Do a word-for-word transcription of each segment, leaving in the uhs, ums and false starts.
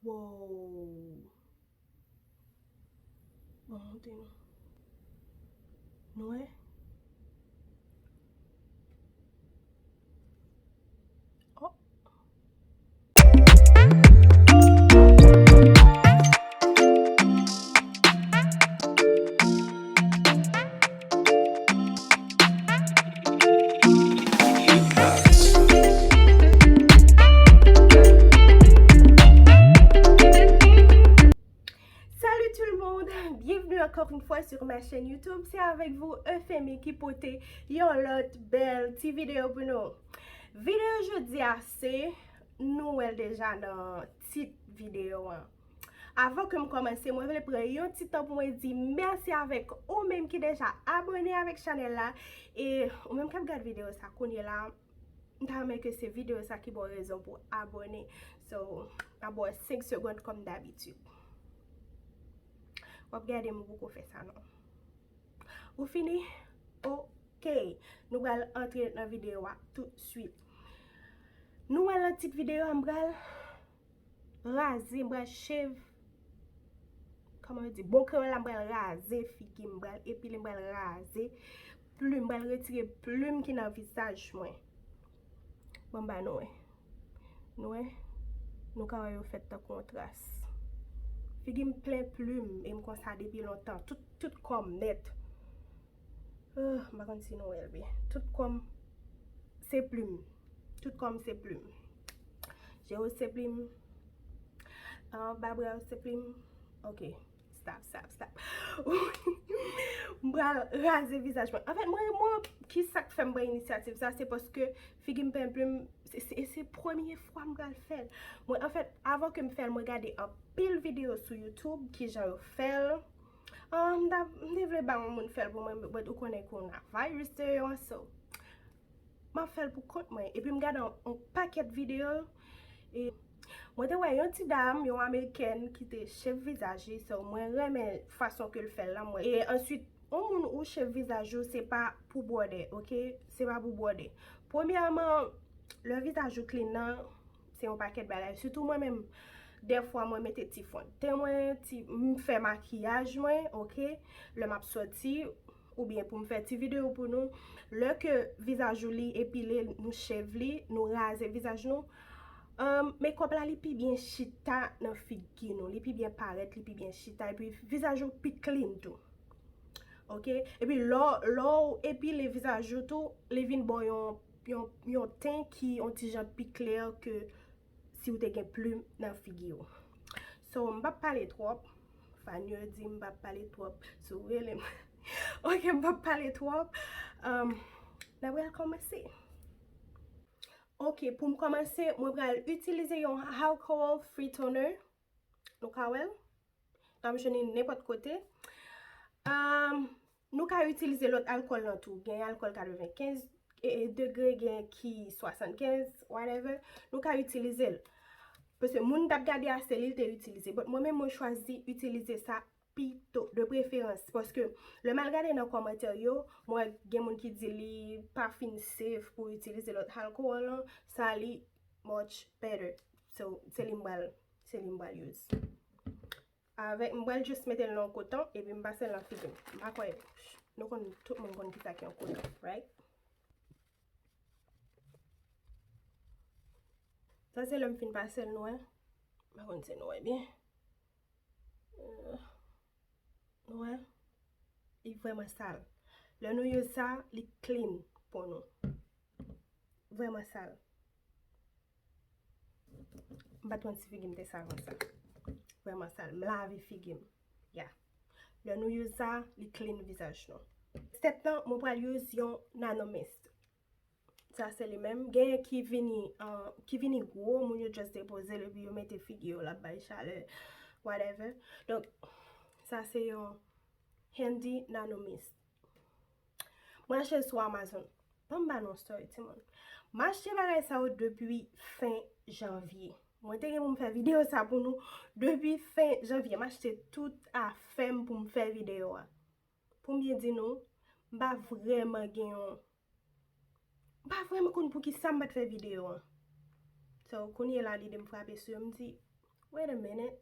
Wow. Bon, monte non. Nou wè? Oh. Salut tout le monde, bienvenue encore une fois sur ma chaîne YouTube. Se avèk vou Euphémie ki pote yon lòt bèl ti videyo pou nou. Videyo jodi a se, nou wè l deja nan tit videyo an. Avan ke m kòmanse, mwen vle pran yon ti tan pou mwen di mèsi avèk ou menm ki deja abòne avèk chanèl la. E ou menm k ap gad videyo sa kounye la, m ta renmen ke se videyo sa ki ba w rezon pou abòne. So, m ap ba w senk segonn kòm dabitid. W ap gade m, ou poko fè sa non. Ou fini? Ok. Nou pral antre nan videyo a tout swit. Nou wè nan tit videyo a, m pral raze, m pral shave. Kòman yo di? Bon kreyòl la, m pral raze figi m, m pral epile, m pral raze plim, m pral retire plim ki nan vizaj mwen. Bon, m ba nou wè. Nou wè? Nou ka wè yo fèt tankou yon tras. Figi m plen plim, e m konsa depi lontan. Tout, tout kò m nèt. Ah, m pa konn si nou wè l byen. Tout kò m se plim. Tout kò m se plim. Je yo se plim. Anba bra yo se plim. Ok. Stop, stop, stop. M pral raze vizaj mwen. Anfèt, mwen, mwen, ki sa k fè m pran inisyativ sa, se paske figi m plen plim, se, se, se premye fwa m pral fè l. Mwen, anfèt, avan ke m fè l, mwen gade anpil videyo sou YouTube, kijan yo fè l. Ah, m ta, m te vle ba yon moun fè l pou mwen, but ou konnen coronavirus te yo, so. M ap fè l pou kont mwen. Epi m gade yon, yon pakèt videyo. E mwen te wè yon ti dam, yon amerikèn ki te shave vizaj li. So, mwen renmen fason ke l fè l lan. Mwen, e answit, yon moun ou shave vizaj ou, se pa pou bwòdè, ok? Se pa pou bwòdè. Premyèman, lè vizaj ou clean nan, se yon pakèt bagay. Sitou mwen menm, dèfwa mwen mete ti fon de ten mwen, ti, m fè makiyaj mwen, ok? Lè m ap sòti, oubyen pou m fè ti videyo pou nou. Lè ke vizaj ou li epile, nou shave li, nou raze vizaj nou, um, makeup la li pi byen chita nan figi nou, li pi byen parèt, li pi byen chita, epi vizaj ou pi clean tou. Ok? Epi lè w, lè w epile vizaj ou tou, li vin ba w yon, yon, yon ten ki yon ti jan pi klè ke si w te gen plim nan figi w. So, m p ap pale twòp. Fan yo di m p ap pale twòp. Si w rele m. Ok, m p ap pale twòp. Um, n ap pral kòmanse. Ok, pou m kòmanse, mwen pral itilize yon alcohol free toner. Nou ka wè l? N ap jwenn li nenpòt kote. Um, nou ka itilize lòt alkòl lan tou. Gen alkòl katrevenkenz, e, e, degre, gen ki swasannkenz, whatever. Nou ka itilize l. Paske moun k ap gade a, se li l te itilize. But mwen menm, mwen chwazi itilize sa pito, de preferans. Paske lè m al gade nan kòmantè yo, mwen gen moun ki di li pa fin safe pou itilize lòt alkòl lan. Sa li much better. So, se li m pral, se li m pral use. Avèk, m pral jis mete l nan yon koton, epi m pase l nan figi m. M pa kwè, nou konn, tout moun konn kisa ki yon koton, right? Sa se lè m fin pase l, nou wè. M pa konn si nou wè byen. Euh, nou wè. Li vrèman sal. Lè nou use sa, li clean pou nou. Vrèman sal. M pa t konn si figi m te sal konsa. Vrèman sal. M lave figi m. Ya. Lè nou use sa, li clean vizaj nou. Tèt lan, mwen pral use yon nano mist. Sa se li menm. Genyen ki vini, uh, ki vini gwo, moun yo just depoze l epi yo mete figi yo l ap bay chalè, whatever. Donk, sa se yon Handy Nano Mist. Mwen achte l sou Amazon. Ban m ba nou story, timoun. M achte bagay sa yo depi fen janvye. Mwen te gen pou m fè videyo sa pou nou depi fen janvye. M achte tout afè m pou m fè videyo a. Pou m byen di nou, m pa vrèman gen yon, m pa vrèman konn poukisa m pa t fè videyo an. So, kounye la, lide m frape sou yo, m di, Wait a minute.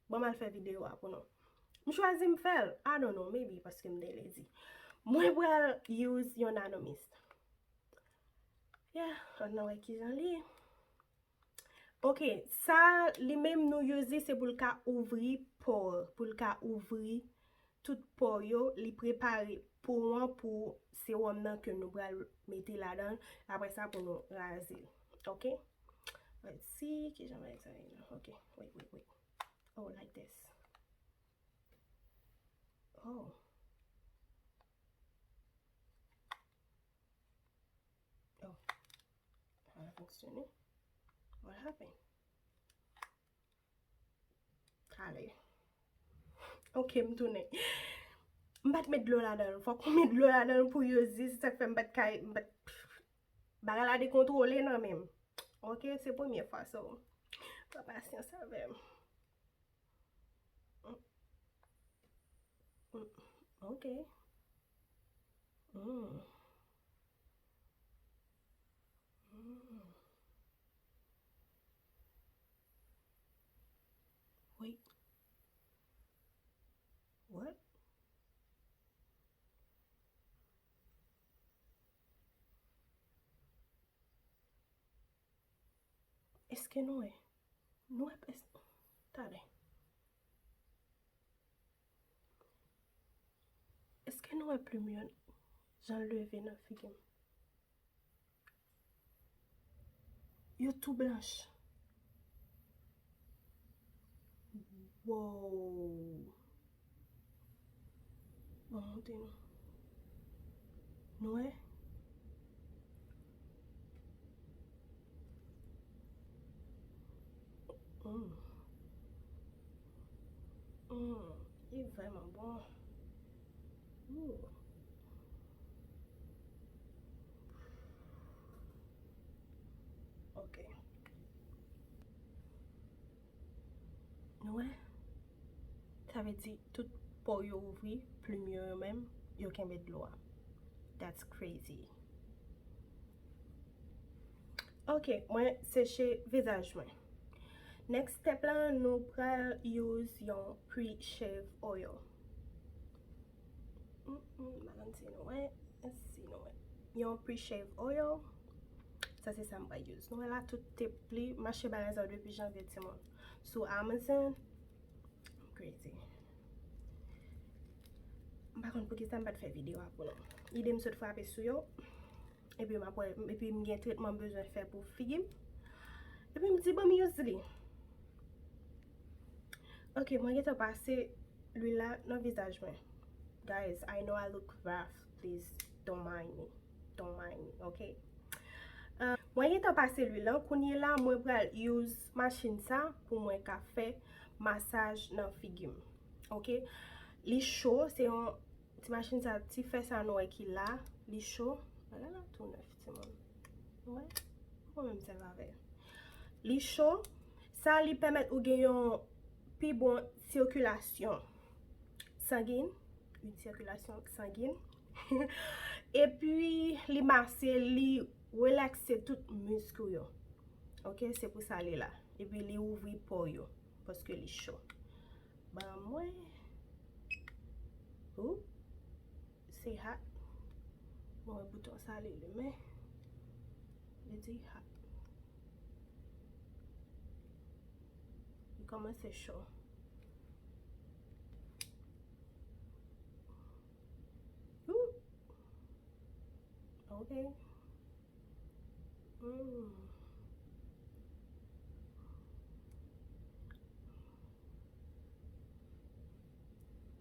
Bon, m al fè videyo a pou nou. M chwazi m fè l. I don't know, maybe paske m te lezi. Mwen pral use yon nanomist. Yeah, ann wè kijan li ye. Ok, sa li menm nou use li se pou l ka ouvri pò, pou l ka ouvri tout pò yo, li prepare po an pou sewòm nan ke nou pral mete ladan l. Apre sa pou nou raze l. Ok? Let's see, kijan bagay sa ye la? Ok, wait, wait, wait. Oh, like this. Oh. Oh. Sa pa fonksyone. What happened? Kale. Ok, m tounen. M pa t met dlo ladan l. Fòk ou met dlo ladan l pou yo zi. Se sa k fè m pa t kay, m pa t, bagay la dekontwole nan men m. Ok, se premye fwa, so, pran pasyans avè m. Mm. Mm. Ok. Mm. Mm. Wait. What? Èske nou wè? Nou wè pès-, tande. Èske nou wè plim yo jan l leve nan figi m? Yo tou blanch. Wow. Bon, monte nou. Nou wè? Mm. Mm. Li vrèman bon. Ooh. Ok. Nou wè? Sa vle di tout po yo ouvri, plim yo, yo menm, yo kenbe dlo a. That's crazy. Ok, mwen seche vizaj mwen. Next step la, nou pral use yon pre-shave oil. Mm, mm, m pa konn si nou wè, si nou wè. Yon pre-shave oil. Sa se sa m pral use. Nou wè la, tout tip li, m achte bagay sa yo depi janvye, timoun. Sou Amazon. I'm crazy. M pa konn poukisa m pa t fè videyo a pou nou. Ide m sot frape sou yo. Epi m ap wè, epi m gen tretman m bezwen fè pou figi m. Epi m di, "Ban m use li." Ok, mwen gentan pase lwil la nan vizaj mwen. Guys, I know I look rough. Please, don't mind me. Don't mind me, ok? Uh, mwen gentan pase lwil lan. Kounye la, mwen pral use machin sa pou mwen ka fè masaj nan figi m. Ok? Li cho, se yon ti machin sa, ti fè sa nou wè ki la, li cho. Bagay la tou nèf, timoun. Ou wè? Ou menm sèvi avè l. Li cho. Sa, li pèmèt ou gen yon pi bon sikilasyon sangin. Yon sikilasyon sangin. Epi, li mase, li relakse tout misk ou yo. Ok, se pou sa li la. Epi, li ouvri po yo, paske li cho. Ban mwen. Ooh, se hot. Mwen wè bouton sa li limen. Li di hot. Li kòmanse cho. Ooh. Ok. Hmm.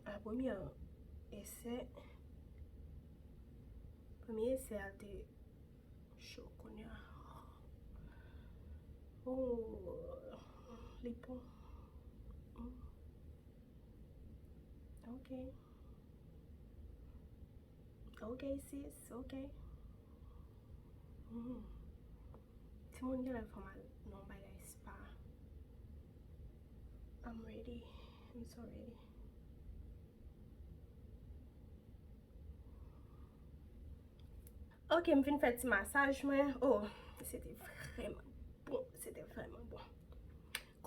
A premye esè, premye esè a te cho, kounye a. Oh, li bon. Hmm. Ok. Ok, sis, ok. Hmm. Timoun, genlè fò m al nan yon bagay spa. I'm ready. I'm so ready. Ok, m fin fè ti masaj mwen. Oh, se te vrèman bon. Se te vrèman bon.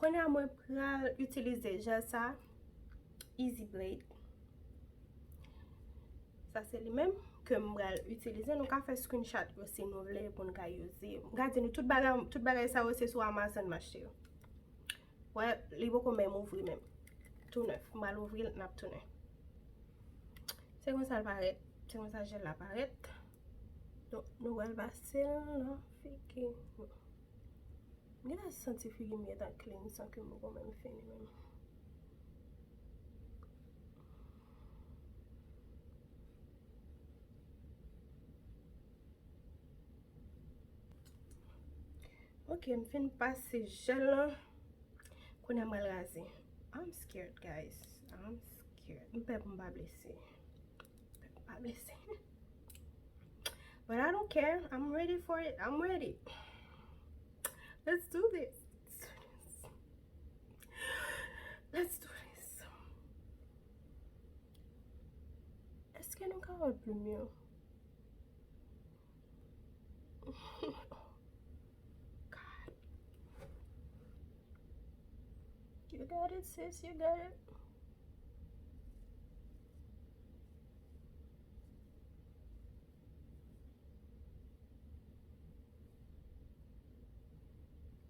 Kounye a mwen pral itilize jèl sa, Easy Blade. Sa se li menm ke m pral itilize. Nou ka fè screenshot yo si nou vle pou n ka use. M ka di nou tout bagay, tout bagay sa yo se sou Amazon m achte yo. Wè, li poko menm ouvri menm. Tou nèf. M pral ouvri l, n ap tounen. Se konsa l parèt. Se konsa jèl la parèt. Donk, nou pral pase l nan figi nou. M gentan santi figi m gentan clean san ke m poko menm fini menm. Ok, m fin pase jèl lan. Kounye a m pral raze. I'm scared, guys. I'm scared. M pè pou m pa blese. M pè pou m pa blese. But I don't care. I'm ready for it. I'm ready. Let's do this. Let's do this. Èske nou ka wè plim yo? God. You got it, sis. You got it.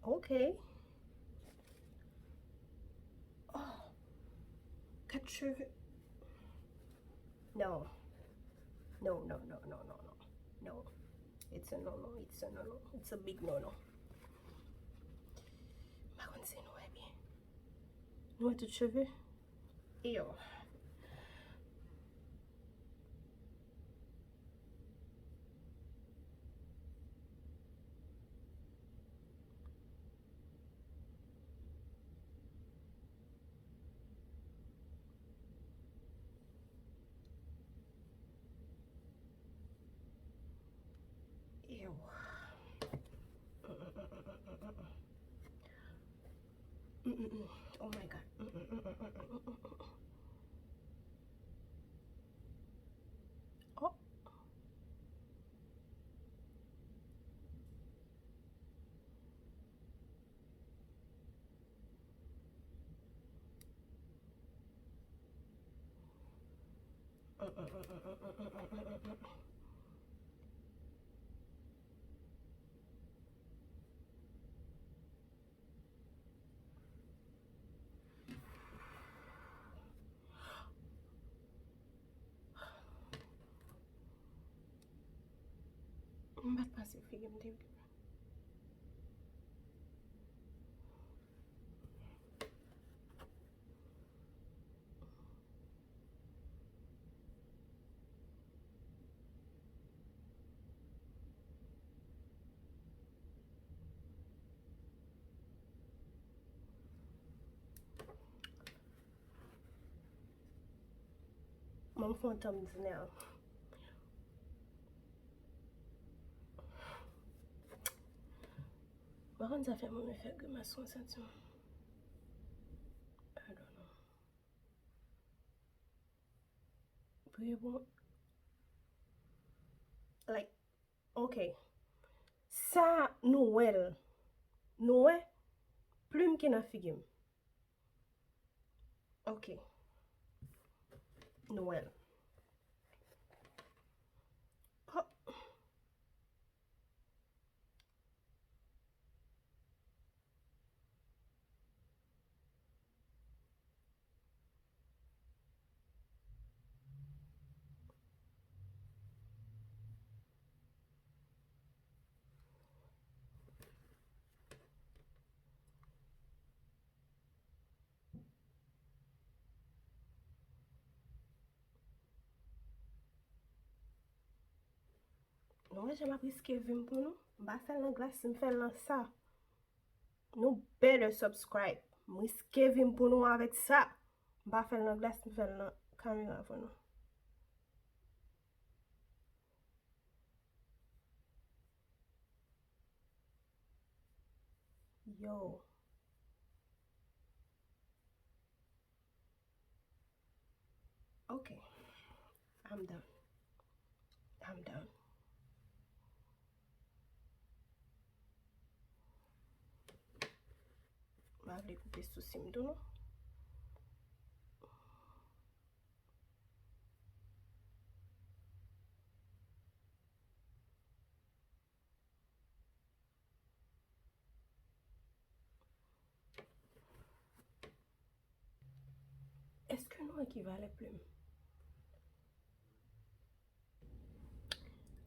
Ok. Oh. Kat cheve. No. No, no, no, no, no, no. No. It's a no, no. It's a no, no. It's a big no, no. M pa konn si nou wè byen. Nou wè tout cheve? Ew. Ew. Mm, mm, mm. Oh my God. Mm, mm, mm. Oh. M pa t panse figi m te Mwen m fè yon thumbnail. Mwen konn sa fè moun fè grimas konsa ti moun. I don't know. Priye pou mwen. Like, ok. Sa nou wè l. Nou wè plim ki nan figi m. Ok. Nou wè l. Oh. Nou wè jan m ap riske vi m pou nou? M pa fè l nan glas, m fè l nan sa. Nou better subscribe. M riske vi m pou nou avèk sa. M pa fè l nan glas, m fè l nan kamera pou nou. Yo. Ok. I'm done. I'm done. M a Dekoupe sousi m tou non. Èske nou wè ki valè plim?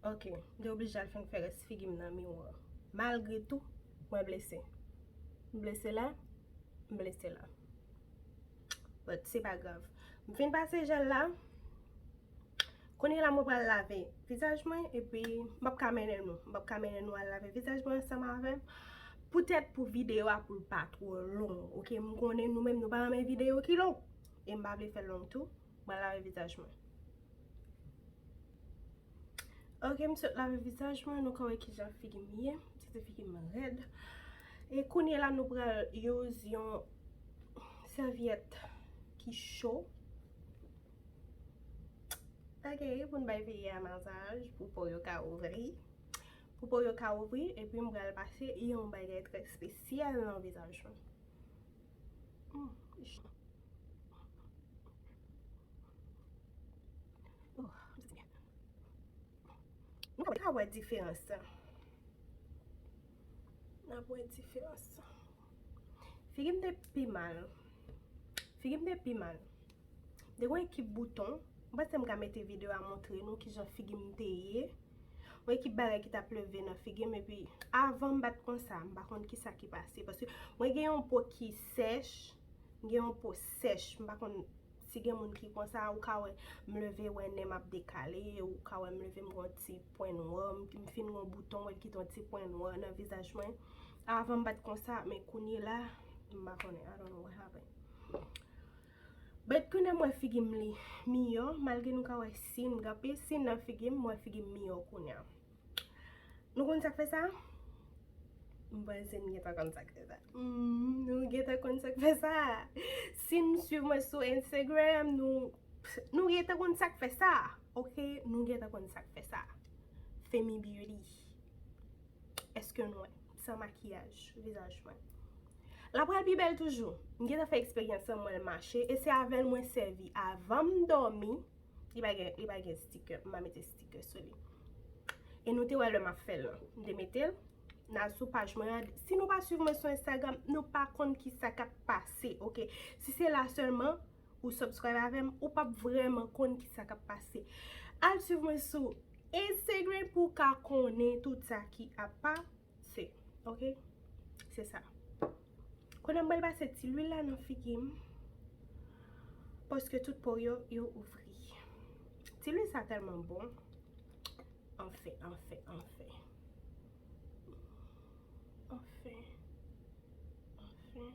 Ok, m te oblije al fenk fè rès figi m nan miwa. Malgre tou, mwen blese. M blese la, m blese la. But se pa grav. M fin pase jèl la. Kounye la mwen pral lave vizaj mwen epi m p ap ka mennen nou. M p ap ka mennen nou al lave vizaj mwen ansanm avè m. Poutèt pou videyo a pou l pa twò long. Ok, m konnen nou menm nou pa renmen videyo ki long. E m pa vle fè l long tou. Mwen lave vizaj mwen. Ok, m sot lave vizaj mwen, nou ka wè kijan figi m ye. Tete figi m rèd. E kounye la nou pral use yon sèvyèt ki cho. Ok, pou n bay figi a masaj, pou po yo ka ouvri. Pou po yo ka ouvri, epi m pral pase yon bagay trè espesyal nan vizaj mwen. Hmm. Oh, nou ka wè diferans sa. N ap wè diferans sa. Figi m te pi mal. Figi m te pi mal. M te gon ekip bouton. M panse m ka mete videyo a montre nou kijan figi m te ye. Yon ekip bagay ki t ap leve nan figi m, epi avan m pa t konsa, m pa konn kisa ki pase. Paske mwen gen yon po ki sèch, m gen yon po sèch, m pa konn si gen moun ki konsa, ou ka wè m leve, wè nen m ap dekale, ou ka wè m leve, m gen yon ti pwen nwa, m, m fin gen yon bouton, wè l kite yon ti pwen nwa nan vizaj mwen. Avan m pa t konsa, men kounye la, m pa konnen, I don't know what happened. But kounye a m wè figi m li miyò, malgre nou ka wè sin, gen anpil sin nan figi m, m wè figi m miyò kounye a. Nou konn sa k fè sa? M panse n gentan konn sa k fè sa. Mm, nou gentan konn sa k fè sa. Si n swiv mwen sou Instagram, nou, nou gentan konn sa k fè sa. Ok, nou gentan konn sa k fè sa. Femi Beauty. Èske n wè? San makiyaj, vizaj mwen. L ap pral pi bèl toujou. M gentan fè eksperyans lan, m wè l mache, e se avè l mwen sèvi avan m dòmi. Li pa gen, li pa gen sticker, m pa mete sticker sou li. E nou te wè lè m ap fè l lan. M te mete l. N al sou paj mwen an. Si nou pa swiv mwen sou Instagram, nou pa konn kisa k ap pase, ok? Si se la sèlman ou subscribe avè m, ou p ap vrèman konn kisa k ap pase. Al swiv mwen sou Instagram pou w ka konnen tout sa ki ap pase, ok? Se sa. Kounye a m pral pase ti lwil la nan figi m. Paske tout po yo, yo ouvri. Ti lwil sa tèlman bon. Anfen, anfen, anfen. Anfen. Anfen. Anfen.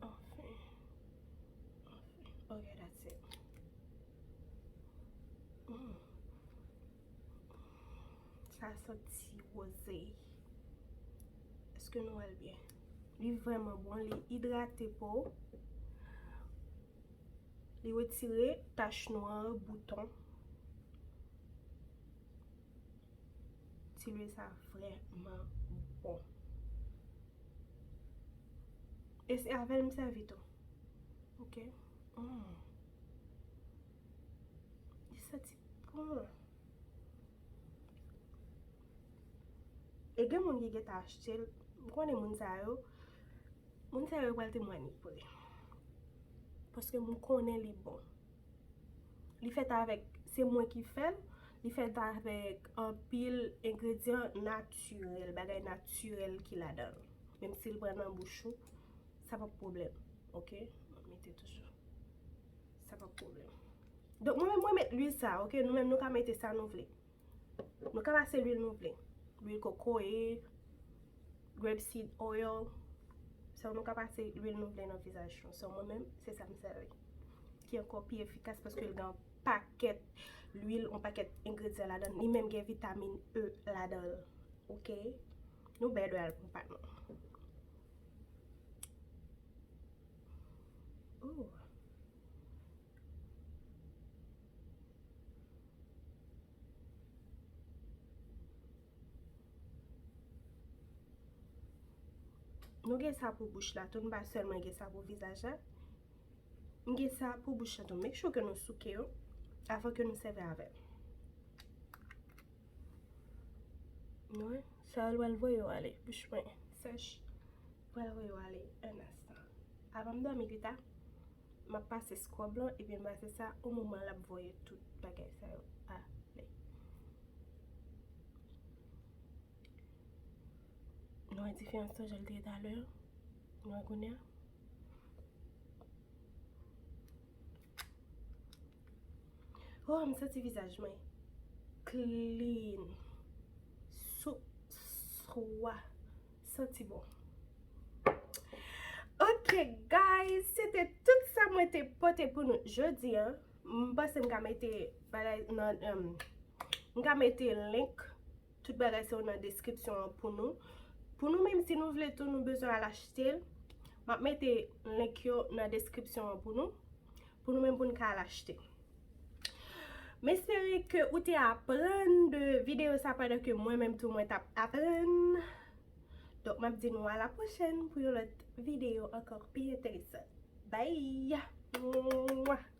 Anfen. Ok, that's it. Mm. Sa santi woze. Èske nou wè l byen? Li vrèman bon, li idrate po. Li retire tach nwa, bouton. Ti lwil sa vrèman bon. E se avè l m sèvi tou. Ok. Mm. Li santi bon. E gen moun ki gentan achte l. M konnen moun sa yo. Moun sa yo pral temwanye vre. Paske m konnen li bon. Li fèt avèk, se mwen ki fè l. Li fèt avèk anpil engredyan natirèl, bagay natirèl ki ladan l. Menm si l pran nan bouch ou, sa p ap pwoblèm. Ok? Mwen mete toujou. Sa p ap pwoblèm. Donk, mwen menm, mwen met lwil sa, ok? Nou menm, nou ka mete sa nou vle. Nou ka pase lwil nou vle. Lwil kokoye, grape seed oil. So, nou ka pase lwil nou vle nan vizaj nou. So, mwen menm, se sa m sèvi. Ki ankò pi efikas paske l gen yon pakèt lwil, yon pakèt engredyan ladan l. Li menm gen vitamin E ladan l. Ok? Nou bèl dwe al pran pa nou. Ooh. Nou gen sa pou bouch la tou, nou pa sèlman gen sa pou vizaj la. M gen sa pou bouch la tou. Make sure ke nou souke yo avan ke nou sèvi avè l. Wi, sa l pral voye yo ale. Bouch mwen sèch. Pral voye yo ale un instant. Avan m dòmi pita, m ap pase scrub lan, epi m pase sa, o moman l ap voye tout bagay sa yo ale. Nou wè diferans lan jan l te ye talè a? Nou wè kounye a? Oh, m santi vizaj mwen clean. Sou, swa, santi bon. Ok, guys, se te tout sa mwen te pote pou nou jodi a. M panse m ka mete bagay nan, em, m ka mete link, tout bagay sa yo nan deskripsyon an pou nou. Pou nou menm, si nou vle tou, nou bezwen al achte l, m ap mete link yo nan deskripsyon an pou nou. Pou nou menm, pou n ka al achte. M espere ke ou te aprann de videyo sa pandan ke mwen menm tou mwen t ap aprann. Donk, m ap di nou a la pwochèn pou yon lòt videyo ankò pi enteresan. Bye! Mwah!